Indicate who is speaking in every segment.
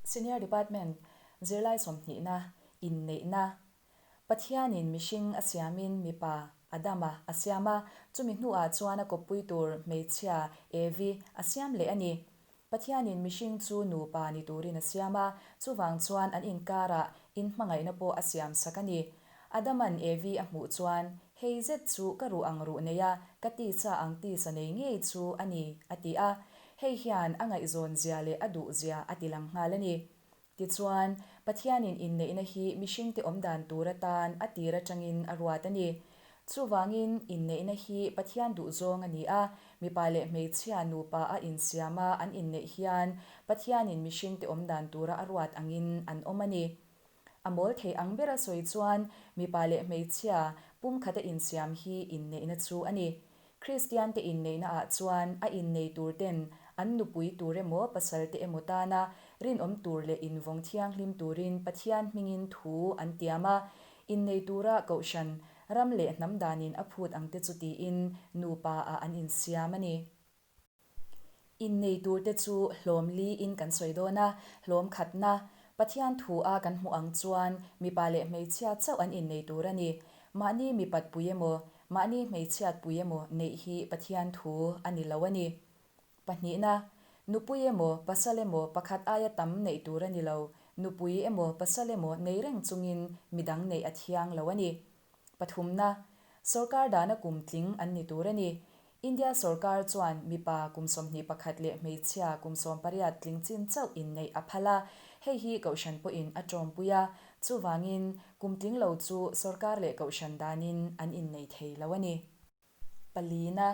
Speaker 1: Senior Department zirlai sawmhnihna inneihna Pathianin mihring a siamin mipa Adama a siam a, chumi hnuah chuan a kawppui tur hmeichhia Evi a siam leh a ni. Pathianin mihring chu nupa ni turin a siam a, chuvang chuan an inkarah inhmangaihna pawh a siam sak a ni. Adaman Evi a hmuh chuan, Hei zet chu ka ruh ang ruh nei a, ka tisa ang tisa nei ngei chu a ni, a ti a. Hei hian a ngaihzawn zia leh a duh zia a ti lang nghal a ni. Tichuan, Pathianin inneihna hi mihringte awm dan tur atan a tir atangin a ruat a ni. Chuvangin, inneihna hi Pathian duhzawng a ni a, mipa leh hmeichhia nupa a insiama an inneih hian Pathianin mihringte awm dan tura a ruat angin an awm a ni. A mawl thei ang bera sawi chuan mipa leh hmeichhia pumkhata insiam hi inneihna chu a ni. Kristiante inneihna ah chuan a innei tur ten an nupui tur emaw pasal te emaw tana rinawm tur leh invawng thianghlim turin Pathian hmingin thu an tiam a, innei tura kohhran, ram leh hnam danin a phut ang te chu tiin nupa ah an insiam a ni. Innei turte chu hlawm liin kan sawi dawn a, hlawm khatna, Pathian thu a kan hmuh ang chuan mipa leh hmeichhia chauh an innei tur a ni. Mahni mipat pui emaw, mahni hmeichhiat pui emaw neih hi Pathian thu a ni lo a ni. Pahnihna, nupui emaw, pasal emaw pakhat aia tam neih tur a ni lo, nupui emaw, pasal emaw nei reng chungin midang neih a thiang lo a ni. Pathumna, sawrkar dana kum tling an ni tur a ni. India sawrkar chuan mipa kum 21 leh hmeichhia kum 18 tling chin chauh inneih a phal a, hei hi kohhran pawhin a tawmpui a, chuvangin kum tling lo chu sawrkar leh kohhran danin an innei thei lo a ni. Palina,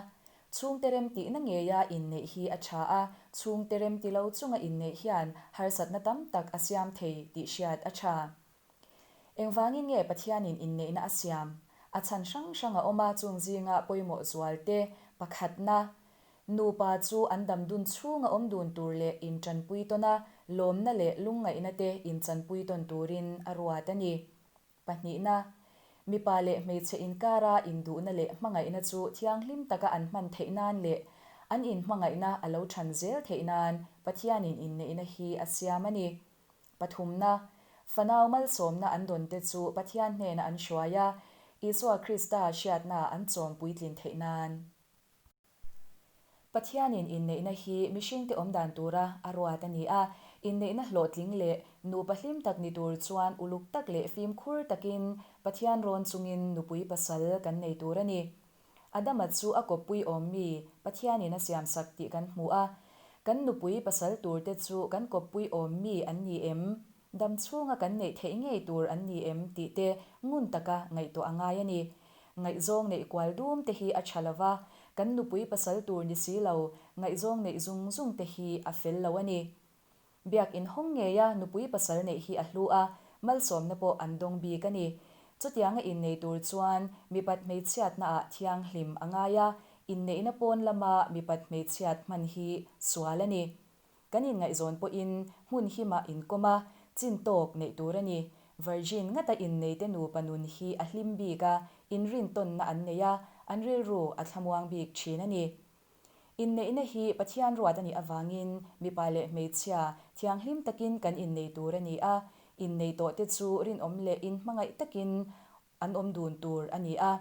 Speaker 1: chhungte rem tihna ngeia inneih hi a tha a, chhungte rem ti lo chunga inneih hian harsatna tam tak a siam thei tih hriat a tha. Engvangin nge Pathianin inneihna a siam? A chhan hrang hrang a awm a, chung zinga pawimawh zual te, pakhatna, nupa chu an dam dun chhunga awm dun tur leh intanpui tawn a, lawmna leh lungngaihna te inchanpui tawn turin a ruat a ni. Pahnihna, mipa leh hmeichhe inkara induhna leh hmangaihna chu thianghlim taka an hman theih nan leh an inhmangaihna a lo than zel theih nan Pathianin inneihna hi a siam a ni. Pathumna, fanau malsawmna an dawnte chu Pathian hnena an hruai a, Isua Krista hriatnaa an chawm puitlin theih nan. Pathianin inneihna hi mihringte awm dan tura a ruat a ni a, inneihna hlawhtling leh nupa hlim tak ni tur chuan uluk tak leh fimkhur takin Pathian rawn chungin nupui pasal kan nei tur a ni. Adama chu a kawppui awm mi Pathianin a siamsak tih kan hmu a. Kan nupui pasal turte chu kan kawppui awm mi an ni em? Dam chhunga kan neih theih ngei tur an ni em tih te ngun taka ngaihtuah a ngai a ni. Ngaihzawng neih kual dum te hi a tha lo va, kan nupui pasal tur ni si lo ngaihzawng neih zung zung te hi a fel lo a ni. Biak inhawng ngeia nupui pasal neih hi a hlu a, malsawmna pawh an dawng bik a ni. Chutianga innei tur chuan mipat hmeichhiatnaah thianghlim a ngai a, inneihna pawn lama mipat hmeichhiat hman hi sual a ni. Kan inngaihzawn pawhin hmun himah inkawm a, chin tawk neih tur a ni. Virgin ngata inneite nupa nun hi a hlim bik a, inrintawnna an nei a, an rilru a thlamuang bik thin a ni. Inneihna hi Pathian ruat a nih avangin mipa leh hmeichhia thianghlim takin kan innei tur a ni a, innei tawhte chu rinawm leh inhmangaih takin an awm dun tur a ni a,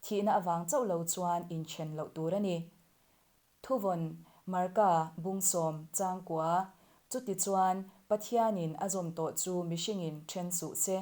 Speaker 1: thihna avang chauh lo chuan inthen loh tur a ni. Thuvawn, Marka, Bungsawm, Changkua, Chutichuan, Pathianin a zawm tawh chu mihringin then suh se.